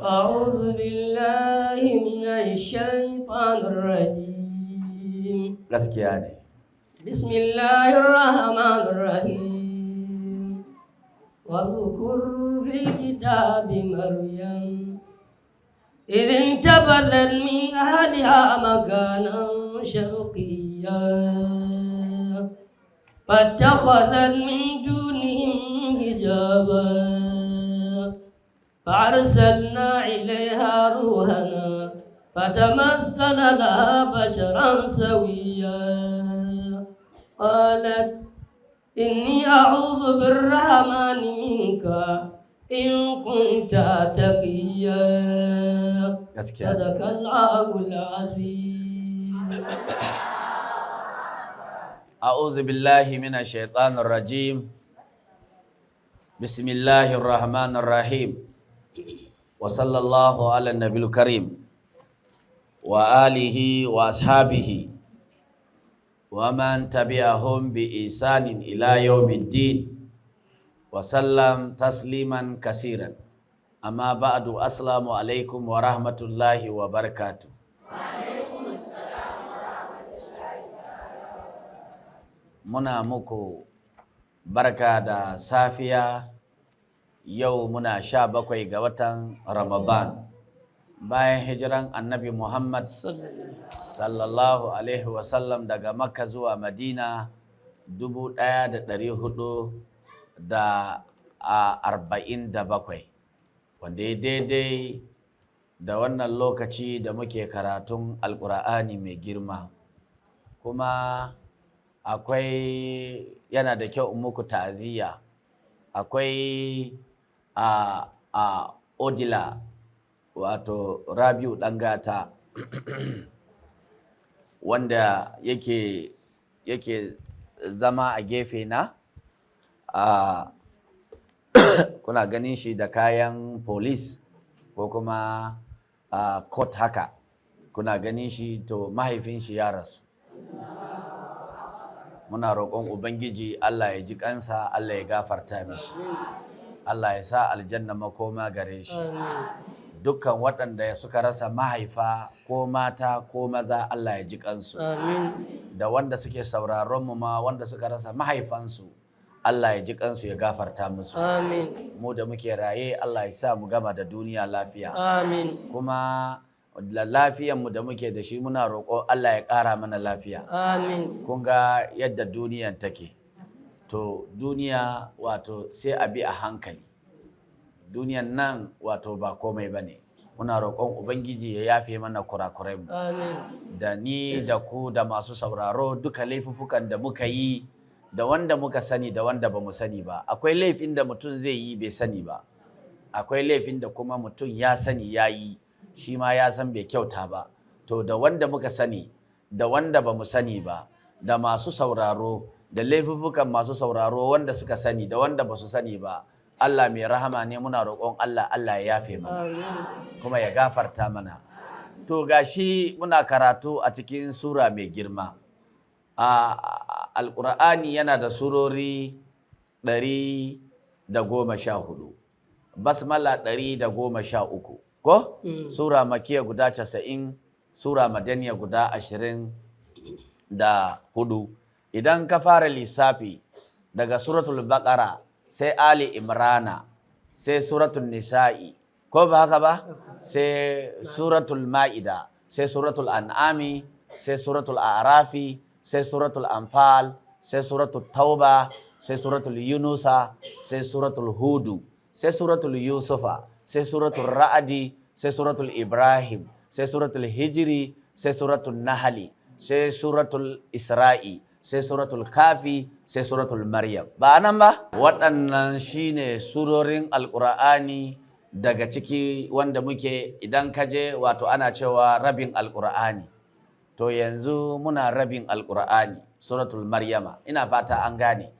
أعوذ بالله من الشيطان الرجيم. Gaskiya ne. بسم الله الرحمن الرحيم. واذكر في الكتاب مريم إذ انتبذت من أهلها مكانا شرقيا، فاتخذت من دونهم حجابا، فأرسلنا إليها روحنا فتمثل لها بشرا سويا. قالت إني أعوذ بالرحمن منك إن كنت تقيا. Gaskiya. صدق الله العظيم. أعوذ بالله من الشيطان الرجيم. بسم الله الرحمن الرحيم، وصلى الله على النبي الكريم وآله وأصحابه ومن تبعهم بإحسان إلى يوم الدين وسلم تسليما كثيرا. أما بعد، السلام عليكم ورحمة الله وبركاته. Muna muku barka da safiya. Yau muna 17 ga watan Ramadan, bayan hijiran Annabi Muhammad sallallahu alaihi wasallam daga Makka zuwa Madina 1447, wanda ya daidai da wannan lokaci da muke karatun Alkur'ani mai girma. Kuma akwai, yana da kyau in muku ta'aziyya, akwai a Odila, wato Rabiu Dangata, wanda yake zama a gefe na a kuna ganin shi da kayan police ko kuma a court haka kuna ganin shi. To, mahaifin shi ya rasu. Muna roƙon Ubangiji Allah ya ji kansa, Allah ya gafarta mishi, Allah ya sa aljanna makoma gare shi. Dukkan waɗanda suka rasa mahaifa, ko mata ko maza, Allah ya ji kansu. Da wanda suke sauraron mu ma, wanda suka rasa mahaifansu, Allah ya ji kansu ya gafarta musu. Mu da muke raye, Allah ya sa mu gama da duniya lafiya. Kuma da lafiyanmu da muke da shi, muna roƙo Allah ya ƙara mana lafiya. Kun ga yadda duniyan take. To, duniya wato sai a bi a hankali. Duniyan nan wato ba komai ba ne. Muna roƙon Ubangiji ya yafe mana kurakuranmu. Da ni da ku da masu sauraro duka, laifuffukan da muka yi, da wanda muka sani da wanda ba mu sani ba. Akwai laifin da mutum zai yi bai sani ba, akwai laifin da kuma mutum ya sani ya yi, shi ma ya san bai kyauta ba. To, da wanda muka sani da wanda ba mu sani ba, da masu sauraro, da laifuffukan masu sauraro, wanda suka sani da wanda ba su sani ba, Allah mai rahama ne. Muna roƙon Allah, Allah ya yafe mana kuma ya gafarta mana. To, gashi muna karatu a cikin sura mai girma. A Alƙur'ani yana da surori 114, basmala 113, ko? Sura makiya guda 90, sura madaniya guda 24. Idan ka fara lissafi daga Suratul Baqara, sai Ali Imrana, sai Suratul Nisa'i, ko ba haka ba? Sai Suratul Ma'ida, sai Suratul An'ami, sai Suratul A'rafi, sai Suratul Anfal, sai Suratul Tauba, sai Suratul Yunusa, sai Suratul Hudu, sai Suratul Yusufa, sai Suratul Ra'adi, sai Suratul Ibrahim, sai Suratul Hijri, sai Suratul Nahali, sai Suratul Isra'i, sai Suratul Kafi, sai Suratul Maryam. Ba nan ba? Waɗannan shine surorin Alƙur'ani daga ciki wanda muke. Idan ka je, wato ana cewa rabin Alƙur'ani. To, yanzu muna rabin Alƙur'ani, Suratul Maryama. Ina fata an gane.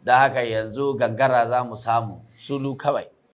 Da haka yanzu gangara za mu samu sulu kawai.